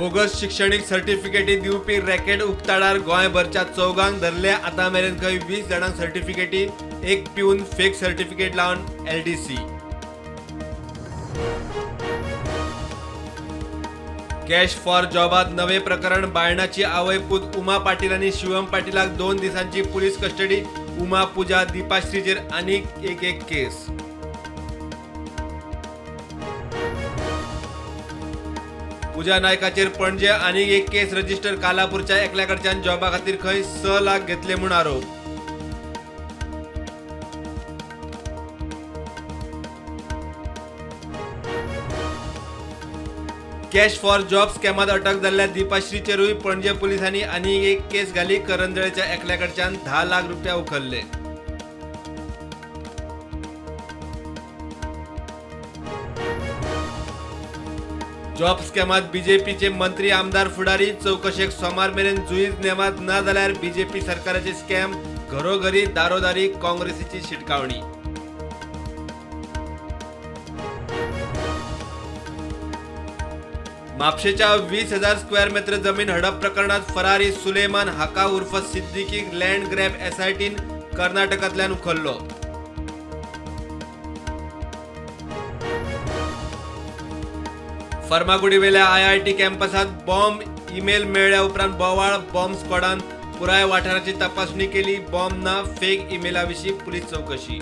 Bogus शिक्षणीक सर्टिफिकेटी दिवपी racket उक्ताडार. गोंयभरच्या चौगांक धरले. आतां मेरेन खंय 20 जाणांक सर्टिफिकेटी, एक पिवन फेक सर्टिफिकेट लावन एलडीसी. कॅश फॉर जॉबात नवे प्रकरण. बायणाची आवय पूत उमा पाटील आनी शिवम पाटीलाक 2 दिसांची पुलीस कस्टडी. उमा, पूजा, दीपाश्रीचेर आनीक एक एक केस. पूजा नायकाचेर पणजे आनीक एक केस रजिस्टर. कालापूरच्या एकल्या कडच्यान जॉबा खातीर खंय 6 लाख घेतले म्हूण आरोप. कॅश फॉर जॉब स्कॅमात अटक जाल्ल्या दीपाश्रीचेरूय पणजे पुलिसांनी आनीक एक केस घाली. करंजळेच्या एकल्या कडच्यान 10 लाख रुपया उखल्ले. जॉब स्कॅमात बीजेपीचे मंत्री, आमदार, फुडारी चौकशेक सोमार मेरेन जुईज नेमात, ना जाल्यार बीजेपी सरकाराचे स्कॅम घरोघरी, दारोदारी, काँग्रेसीची शिटकावणी. म्हापशेच्या 20,000 स्क्वेअर मेत्र जमीन हडप प्रकरणात फरारी सुलेमान हाका उर्फ सिद्दीकीक लँड ग्रॅब एसआयटीन कर्नाटकांतल्यान उखल्लो. फर्मागुडीवेल्या आयआयटी कॅम्पसात बॉम्ब ईमेल मेळ्ळ्या उपरांत बोवाळ. बॉम्ब स्क्वॉडान पुराय वाठाराची तपासणी केली. बॉम्ब ना, फेक ईमेला विशीं पुलीस चवकशी.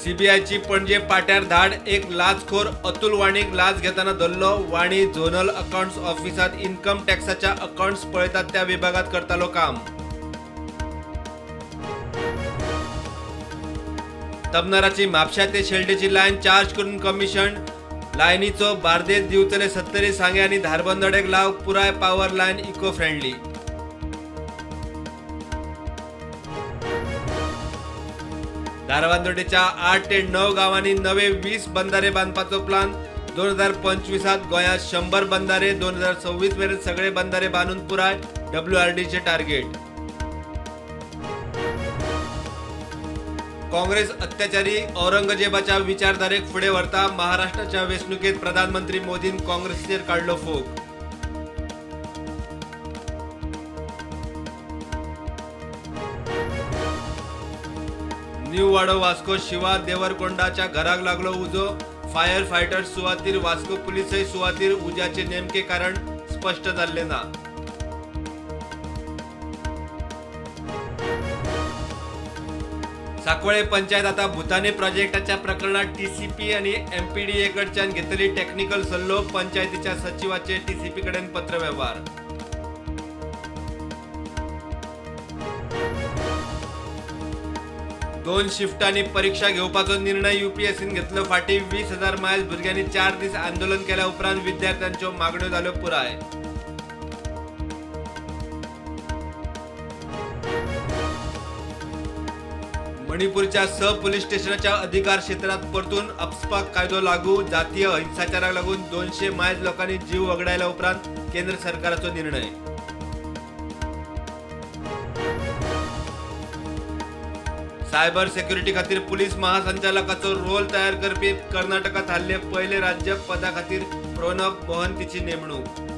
सीबीआयची पणजे पाट्यार धाड. एक लाचखोर अतुल वाणीक लाच घेतना धरलो. वाणी झोनल अकाउंट्स ऑफिसात इन्कम टॅक्साच्या अकाउंट्स पळयतात त्या विभागात करतालो काम. तबनाराची म्हापश्या ते शेल्डेची लायन चार्ज करून कमिशन. लायनीचो बार्देस, दिवचले, सत्तरी, सांगे आनी धारबांदोडेक लाव. पुराय पावर लायन इको फ्रेंडली. धारबांदोडेच्या 8 ते 9 गावांनी नवे 20 बंधारे बांदपाचो प्लान. 2025 गोंयांत 100 बंधारे, 2026 मेरेन सगळे बंधारे बांदून पुराय, डब्ल्यूआरडीचे टार्गेट. काँग्रेस अत्याचारी औरंगजेबाच्या विचारधारेक फुडें व्हरता. महाराष्ट्राच्या वेंचणुकेत प्रधानमंत्री मोदीन काँग्रेसीचेर काडलो फोग. न्यू वाडो वास्को शिवा देवरकोंडाच्या घराक लागलो उजो. फायर फायटर सुवातीर, वास्को पुलिसय सुवातीर. उज्याचे नेमके कारण स्पश्ट जाल्ले ना. साकवाळे पंचायत आता भूतानी प्रोजेक्टाच्या प्रकरणात टीसीपी आणि एमपीडीए कडच्यान घेतली टेक्निकल सल्लो. पंचायतीच्या सचिवाचे टीसीपी कडेन पत्रवेव्हार. दोन शिफ्टांनी परीक्षा घेवपाचो निर्णय यूपीएससीन घेतलो. फाटीं 20,000 मायल्स भुरग्यांनी 4 दीस आंदोलन केल्या उपरांत विद्यार्थ्यांच्यो मागण्यो जाल्यो पुराय. मणिपूरच्या 6 पोलीस स्टेशनाच्या अधिकार क्षेत्रात परतून अफस्पा कायदो लागू. जातीय हिंसाचाराक लागून 200 मायज लोकांनी जीव वगडायल्या उपरांत केंद्र सरकाराचो निर्णय. सायबर सेक्युरिटी खातीर पुलीस महासंचालकाचो रोल तयार करपी कर्नाटका थारले पयले राज्य. पदा खातीर प्रणब मोहंतीची नेमणूक.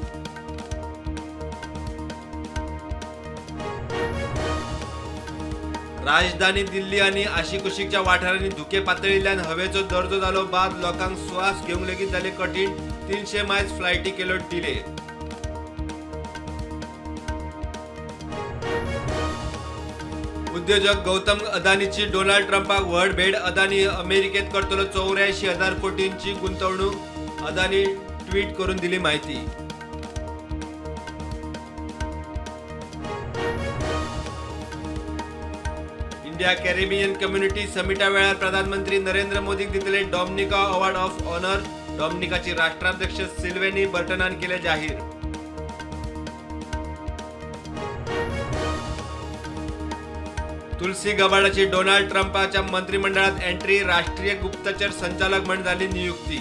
राजधानी दिल्ली आनी आशिकुशीकच्या वाठारांनी धुके पातळिल्ल्यान हवेचो दर्जो जालो बाद. लोकांक स्वास घेवंक लेगीत जाले कठीण. 300 मायल्स फ्लायटी केल्यो डिले. उद्योजक गौतम अदानीची डोनाल्ड ट्रंपाक व्हड भेट. अदानी अमेरिकेत करतलो 84,000 कोटींची गुंतवणूक. अदानी ट्वीट करून दिली माहिती. इंडिया कॅरेबियन कम्युनिटी समिटा वेळार प्रधानमंत्री नरेंद्र मोदीक दितले डॉमनिका अवॉर्ड ऑफ ऑनर. डॉमनिकाची राष्ट्राध्यक्ष सिल्वेनी बर्टनान केले जाहीर. तुलसी गबार्डाची डोनाल्ड ट्रंपाच्या मंत्रिमंडळात एंट्री. राष्ट्रीय गुप्तचर संचालक म्हण झाली नियुक्ती.